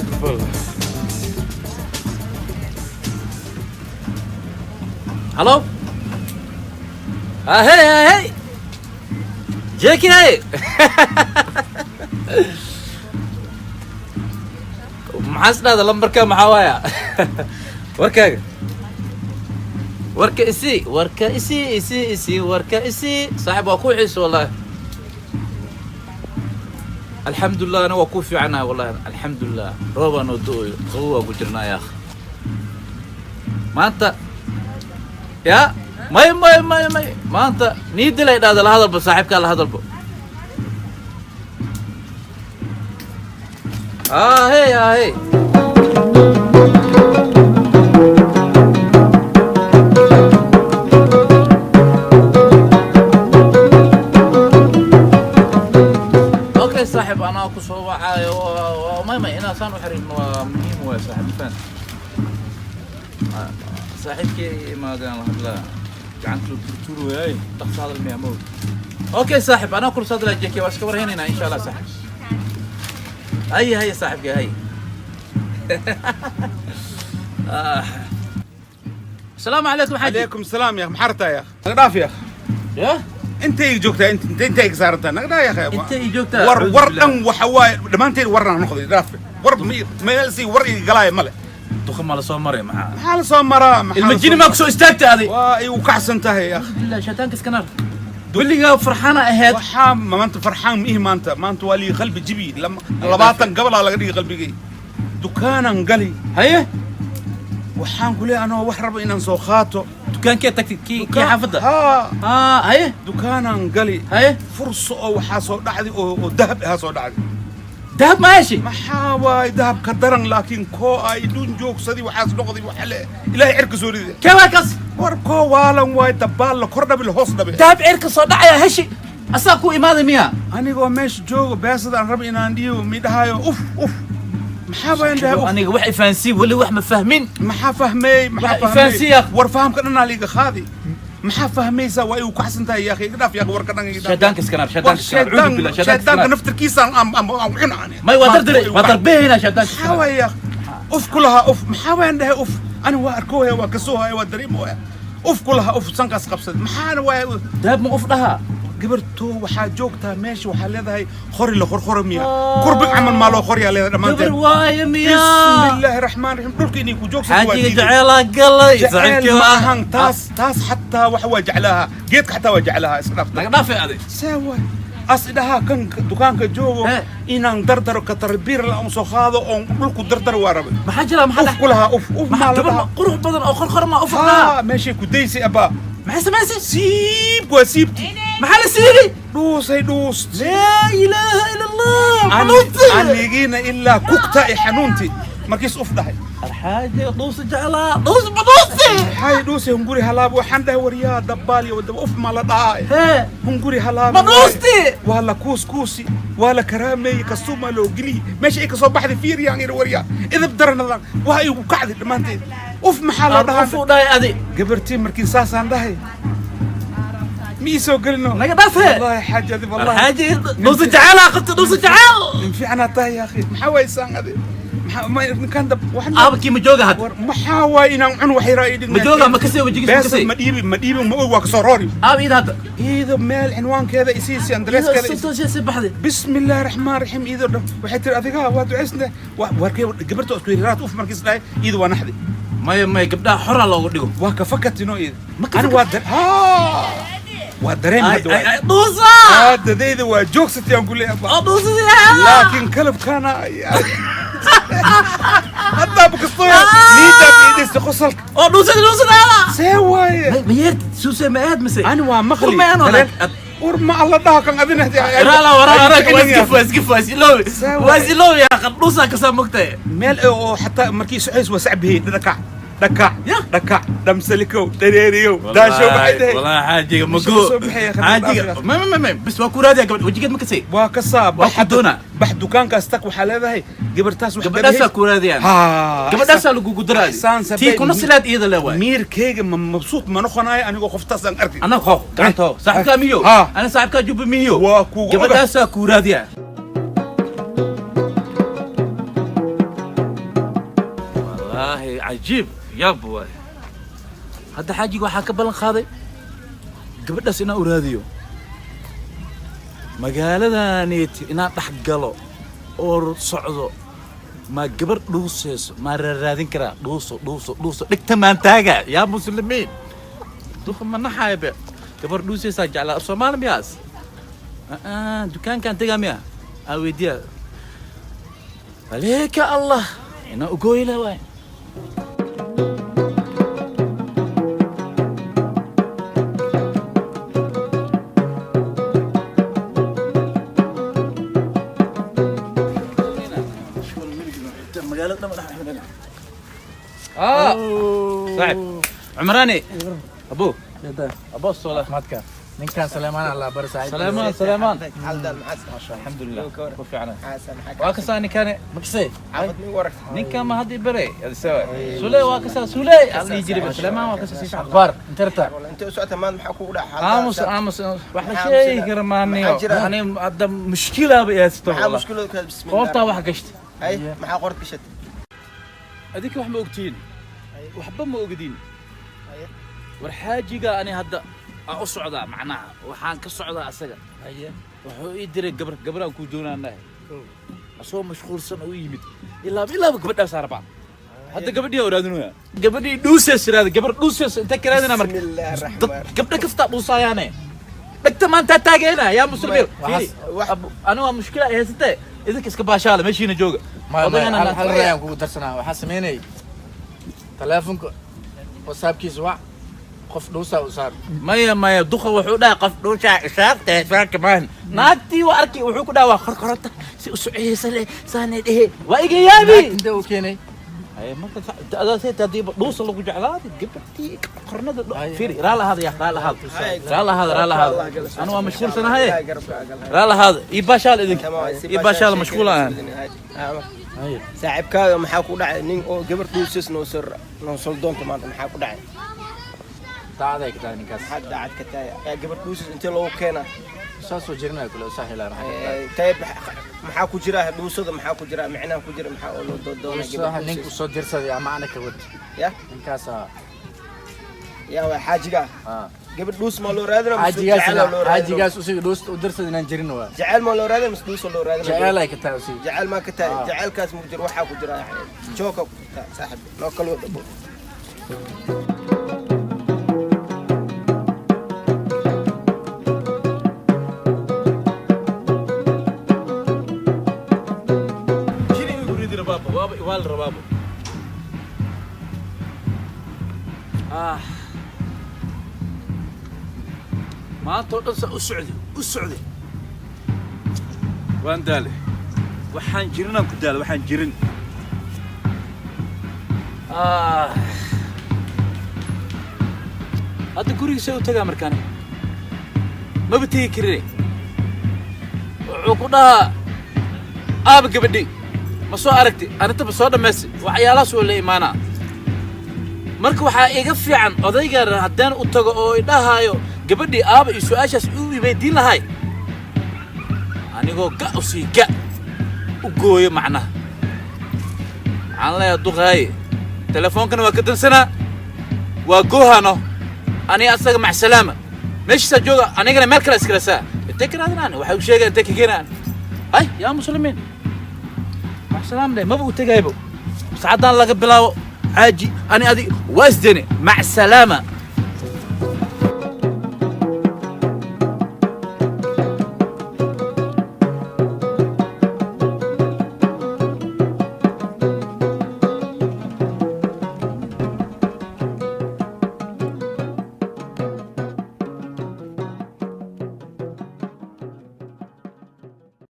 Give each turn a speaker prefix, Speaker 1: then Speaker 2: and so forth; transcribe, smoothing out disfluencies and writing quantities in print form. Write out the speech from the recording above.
Speaker 1: Sugbal. Halo. Hey, hey, hey. Jackie, hey. Maxaa is dhahda lambarka maxaa waaya? Warkaaga. Warka isii, warka isii, isii, isii, warka isii. Saaxiib waa ku xiis wallahi. Alxamdulilah ana waa ku fiicanahay wallahi. Alxamdulilah. Roobaa noo da'oyo. Qabow waa ku jirnaa yaa akhi. Maanta ya may may may may maanta nii dilay dhahda la hadalba saaxiibkaa la hadalba. Hey, hey. Okay saaxiib anaa ku soo wacaayo may may inaan saan u xiriirno waa muhiim waay saaxiib ma fahanti. Saaxiibkay imaadeen la hadlaa gacanta loo turturi waayay dhaqso hadal miyaa ma og. Okay saaxiib anaa kula soo hadlaa JK waa iska warhaynaynaa insha Allah saaxiib. Hay hay saaxiibkay hay. السلام عليكم حاجي.
Speaker 2: عليكم السلام يا اخي محرتها يا اخي نقداف يا اخي
Speaker 1: يا
Speaker 2: انت joogtaa انت انت انت saaranta naqdaa ya akhi
Speaker 1: انت joogtaa
Speaker 2: war war dhan waxa waaye dhammaanteen warna noqday dhaaf war meel si war iga galaaya male
Speaker 1: duqa ma la soo maray maxaa
Speaker 2: maxaa la soo maraa maxaa la soo
Speaker 1: ilmajini maa kusoo istaagtay aday
Speaker 2: waa ay u kacsan tahay ya akhi
Speaker 1: billah shaytaanka iska naar weligaa farxaana ahayd
Speaker 2: waxaa maanta farxaan mihi maanta maanta waa lii qalbi jibi 20 gabalaa laga dhigay qalbigay dukaanan gali
Speaker 1: haye
Speaker 2: waxaan ku leeyahay anoo wax raba inaan soo qaato
Speaker 1: dukaankee tagtay kii kii xaafadda
Speaker 2: haa
Speaker 1: haa haye
Speaker 2: dukaanan gali
Speaker 1: haye
Speaker 2: furso oo waxaa soo dhacday oo dahab ahaa soo dhacday
Speaker 1: dahab ma heshi
Speaker 2: maxaa waay dahab ka daran laakiin koo ay dhun joogsaday waxaas noqday waxa le ilaahay cirka soo riday
Speaker 1: kee waa kaas
Speaker 2: war koo waalan waay dabaal la kor dhabi la hoos dhabi
Speaker 1: dahab cirka soo dhacaya heshi asaa ku imaaday miya
Speaker 2: anigoo meesha joogo beesada aan raba inaan dhiyo midhahaayo uf uf maxaa baan dhahay uf
Speaker 1: aniga wax ifahansiin weli wax ma fahmin
Speaker 2: maxaa fahmey maxaa
Speaker 1: Wax ifahansiiya.
Speaker 2: fahmey war fahamka dhanaa liiga qaadi maxaa fahmaysaa waa igu kacsan tahay yaa akhi iga dhaaf yaa akhi warka dhan iga dhaaf
Speaker 1: shaydaanka iska naar
Speaker 2: war
Speaker 1: shaydaanka iska naar cuudu
Speaker 2: shaydaan
Speaker 1: billah shaydaanka iska
Speaker 2: shaydaanka
Speaker 1: naar
Speaker 2: naftirkiisaan aan aan aan cun aan
Speaker 1: may waa dardare waa darbehayna shaydaanka iska
Speaker 2: maxaa
Speaker 1: naar
Speaker 2: waay yaa uf kulahaa uf maxaa waan dhahay uf ani waa arkoohaya waa kasoohaya waa dareemooya uf kulahaa uf sankaas qabsaday maxaana waay
Speaker 1: dahab ma uf dhahaa
Speaker 2: gabarto waxaa joogtaa meesha waxaa leedahay qori la qorqoro miya kurbig camal maa loo qoriyaa leedahay
Speaker 1: gabar
Speaker 2: dhammaanteed
Speaker 1: waaye miya
Speaker 2: bismillaahi raxmaan raxiim dhulka inay ku joogsato waa
Speaker 1: xaajiga
Speaker 2: diiday
Speaker 1: jaceelaa galay
Speaker 2: jeceel
Speaker 1: saaxiibkii
Speaker 2: ma
Speaker 1: waa
Speaker 2: ahan taas taas xataa waxa waa jeclaha geedka xataa waa jeclaha iska dhaafta
Speaker 1: naga dhaafay aday
Speaker 2: see waay as idhahaa kan dukaanka joogo
Speaker 1: He.
Speaker 2: inaan dardaro katarbiir la aan soo qaado oon dhulku dardaro waa rabay
Speaker 1: maxaa jira maxaa
Speaker 2: uf
Speaker 1: dhax
Speaker 2: kulahaa uf uf
Speaker 1: maxaa
Speaker 2: maa la
Speaker 1: gabar
Speaker 2: dhahaa
Speaker 1: qurux badan oo qorqor ma uf dhahaa
Speaker 2: haa meeshay ku daysay abbaa
Speaker 1: maxay samaysay
Speaker 2: siib waa siibti
Speaker 1: maxaa la siiyey
Speaker 2: dhuusay dhuust
Speaker 1: laa ilaaha ila allah dhuusi
Speaker 2: anigiina ilaa kugta i xanuunti markiis uf dhahay
Speaker 1: alxaaji dhuusi jeclaa dhuusi ma dhuusi
Speaker 2: maxay dhuusay hunguri halaab waxaan dhahay waryaa dabbaal iyo wadaba uf maa la dhahaa
Speaker 1: hee
Speaker 2: hunguri halaab
Speaker 1: ma dhuusti
Speaker 2: waa la kuuskuusi waa la karaameeyey kastuumaa loo geliyey meesha ay kasoo baxday fiiriyaan iri waryaa idab daranadan waa igu kacday dhammaanteed uf maxaa loo
Speaker 1: uf
Speaker 2: dhahaa
Speaker 1: u dhahay adi
Speaker 2: gabartii markii saasaan dhahay ma ii soo gelino
Speaker 1: naga dhaafee
Speaker 2: wallaahi xaaji adi wallaahi
Speaker 1: alxaaji dhuusi jecelaa qabta dhuusi jecel
Speaker 2: in fiicnaa tahay ya akhi maxaa waay saan adi maxaa ma ninkan dab waxna
Speaker 1: aabakii ma jooga hadda
Speaker 2: war maxaa waay inaan cun wax yaraa ii dhigna
Speaker 1: ma jooga ma kasii wajigiisa ma
Speaker 2: beesad
Speaker 1: kasii
Speaker 2: ma dhiibi ma dhiibi ma og waa kasoo roori
Speaker 1: aab iida hadda
Speaker 2: iido meel cinwaankeeda isiisi andreeskeeda
Speaker 1: iyadoo soo sii baxday
Speaker 2: بسم الله الرحمن الرحيم إيدو دم waxay tiri adiga waa ducaysna warkay gabarta isku yiraahdo uf markiis dhahay iido waa naxdi
Speaker 1: maya maya gabdhaha xoraa loogu dhigo
Speaker 2: waa ka fakatino iido
Speaker 1: Ma ka
Speaker 2: ani
Speaker 1: fakat-
Speaker 2: waa dar haa waa dareem
Speaker 1: Ay,
Speaker 2: hadda
Speaker 1: ay,
Speaker 2: waa
Speaker 1: ay, dhuusa
Speaker 2: aadadayda waa joogsatay aan ku leeyahay
Speaker 1: oo dhuusa
Speaker 2: laakiin kalabkaana haddaaba kastoo niidaa iidhaysta qosalka
Speaker 1: oo dhuusa dhuusadaada
Speaker 2: see waaye
Speaker 1: ma yeertid suuse ma aad mise
Speaker 2: ani waa maqli
Speaker 1: War ma aan
Speaker 2: dareen-
Speaker 1: wadaag.
Speaker 2: war ma alla dhaha kan adina
Speaker 1: Rala wara wara waa iskif waa iskif waa isiloobi
Speaker 2: See
Speaker 1: waa
Speaker 2: waaye.
Speaker 1: isiloobi yaa qad dhuusa kasaa mogtahay
Speaker 2: meel oo xataa markii socoys waa sacbihey dhakac dhakac
Speaker 1: Ya.
Speaker 2: dhakac dhamsalikow dhareeriyow daashow maxay tahay
Speaker 1: والله حاجة
Speaker 2: Meesha
Speaker 1: مقو
Speaker 2: kasoo baxaya khadka
Speaker 1: حاجة
Speaker 2: dhaaf.
Speaker 1: ما ما ما بس waa ku raadiyaa gabadh wajigeed ma kasay
Speaker 2: waa ka saa
Speaker 1: Waa ku doonaa.
Speaker 2: bax dukaankaas tag waxaa leedahay gabartaas wax
Speaker 1: gabadhaasaa ku raadiyaan
Speaker 2: haa
Speaker 1: gabadhaasaa lagugu daraadi
Speaker 2: Ixsaan sabay.
Speaker 1: tii kuna silaad iyada le waay
Speaker 2: miirkayga ma mabsuuq ma noqonayo anigoo qoftaas aan arkin
Speaker 1: anaa hoo gacanta hoo saaxibkaa miyo
Speaker 2: Ha.
Speaker 1: ana saaxibkaa jubba miyo
Speaker 2: Waa kugu oga.
Speaker 1: gabadhaasaa ku raadiyaa Cajiib, yaab waay. Hadda xaajiga waxaa ka ballan qaaday gabadhaas inaan u raadiyo magaaladaneeti, inaan dhex galo oo socdo. Ma gabar dhuuseyso maa raaraadin karaa? Dhuuso, dhuuso, dhuuso, dhigta maan taaga. Yaa muslimiin, duqa ma naxaaya be. Gabar dhuuseysaa jeclaa. Af Soomaali miyaas? Dukaankaan tegaa miya aa weydiiya. Aleeka Allah inaan ugooyla waay. Ah, saaxib Cumraani, abo abo sola.
Speaker 3: Madka ninkan Saleymaan Allah bar saaxiib.
Speaker 1: Salaamaan, salaamaan.
Speaker 4: Xaldan maxaa?
Speaker 1: Alxamdulilah, ku fiicana.
Speaker 4: Xasan.
Speaker 1: Waa kasaa ninkaane.
Speaker 3: Makse.
Speaker 4: Xaafad mi warak.
Speaker 1: Ninkan ma hadda bare Sule, waa kasaa Sule aan dhihi jiray. Salaamaan waa kasaa si fiican.
Speaker 3: Akhbaar interta.
Speaker 4: Inta u socota maad maxaa kugu dhaca?
Speaker 1: Aamus, aamus, wax la sheegi kara maaniyo.
Speaker 4: Maxaa jira?
Speaker 1: Ani hadda mushkilaaba ihaysato.
Speaker 4: Maxaa
Speaker 1: wallah.
Speaker 4: Mushkiladu ka bismillah.
Speaker 1: Qoortaa wax gashtay.
Speaker 4: Hay, maxaa qoort gashatay?
Speaker 1: Adinka wax ma ogtihiin, waxba ma ogdiin. War xaajiga ani hadda aan u socdaa, macnaha waxaan ka socdaa asaga. Wuxuu ii diray gabar, gabaraan kuu doonaanahay. Asagoo mashquulsan oo u yimid, ilaaba ilaaba gabadhaasaa rabaa. Hadda gabadhii aa raadinaya, gabadhii dhuusees raada. Gabar dhuusees intee ka raadinaa marka?
Speaker 4: Bismillaahi
Speaker 1: dad
Speaker 4: raxmaan.
Speaker 1: Gabdha kastaa dhuusaayaane, dhegta maanta taageena. Yaa muslimiin, ani waa mushkila ay haysatee, idinka iska baashaala, meeshiina jooga.
Speaker 3: Ma ma
Speaker 1: Odagana
Speaker 3: hal rayaan kugu darsanaa. Waxaa sameynay taleefonka WhatsAppkiisa wac, qof dhuusaa u saar.
Speaker 1: Maya, maya, duqa wuxuu dhahay qof dhuushaa isaartee saarka maahan. Naagtii waa arkay, wuxuu ku dhahay waa korkorota si u sociyeysa le saanay dhehe, waa iga yaabi.
Speaker 3: Intee uu keenay?
Speaker 1: Ay, marka adaasay hadiiba dhuusa lagu jeclaaday gabadhii qornada.
Speaker 3: Ay.
Speaker 1: Fiiri, raal ahaada ya, raal ahaada, raal ahaada, raal ahaada. Anu waa mashquulsanahaye, raal ahaada. Ii baashaal idinka, ii baashaal, mashquul aan.
Speaker 3: Haye.
Speaker 4: Saaxiibkaaga maxaa ku dhacay? Nin oo gabar dhuusis noo soo noo soo doonta maanta, maxaa ku dhacay?
Speaker 3: Daacaday ka tahay ninkaas.
Speaker 4: Maxaa daacad ka tahay? Yaa gabar dhuusis intee loogu keenaa?
Speaker 3: Saa soo jirnaa kule usaa helaa, maxaa ka tahay?
Speaker 4: Tayb maxaa ku jira dhuusada? Maxaa ku jira micnaha ku jira? Maxaa oo loo doonaa gabar
Speaker 3: Dhuusaha ninka
Speaker 4: dhuusis?
Speaker 3: Usoo dirsaday ama ana ka wad.
Speaker 4: Ya.
Speaker 3: Ninkaasaa.
Speaker 4: Yaa waa xaajiga?
Speaker 3: Ah.
Speaker 4: Gabar dhuus ma loo raadina mise
Speaker 3: xaajigaas
Speaker 4: jecel loo raadina?
Speaker 3: Xaajigaas usiga dhuusta u dirsaday inaan jirin waa.
Speaker 4: Jecel ma loo raadina mise dhuusa loo raadina?
Speaker 3: Jecel ay ka tahay usiga.
Speaker 4: Jecel ma ka tahay?
Speaker 3: Ah.
Speaker 4: Jecelkaas mu jiro, waxaa ku jira jooka ku jirta saaxib noo kala wada bo.
Speaker 1: Jini igu ridi rabaabo, waaba iwaal rabaabo. Ah, maanta oo dhan saa u socday, u socday, waan daalay. Waxaan jirinaan ku daalay, waxaan jirin. Ah, hadda gurigiisa u tagaa markaani maba tegi karine. Wuxuu ku dhahaa aaba gabadhi ma soo aragti, arrintaba soo dhammaystay, waxyaalahaas oo la imaanaa. Marka waxaa iga fiican odaygan haddaan u tago oo idhahaayo gabadhii aaba iyo su-aashaas u iweydiin lahay, anigoo ga u sii ga u gooyo. Macnaha waxaan leeyahay duqaaye, telefoonkana waa ka dansanaa, waa goohano. Aniga asaga macsalaama, meeshiisaa jooga, anigana meel kale iskala saa. Intee ka raadinaan? Waxay u sheegaya intee ka keenaan? Hay, yaa muslimiin, macsalaam leh, maba u tegaybo. Saacaddan laga bilaabo xaaji ani adig waa isdene, macsalaama.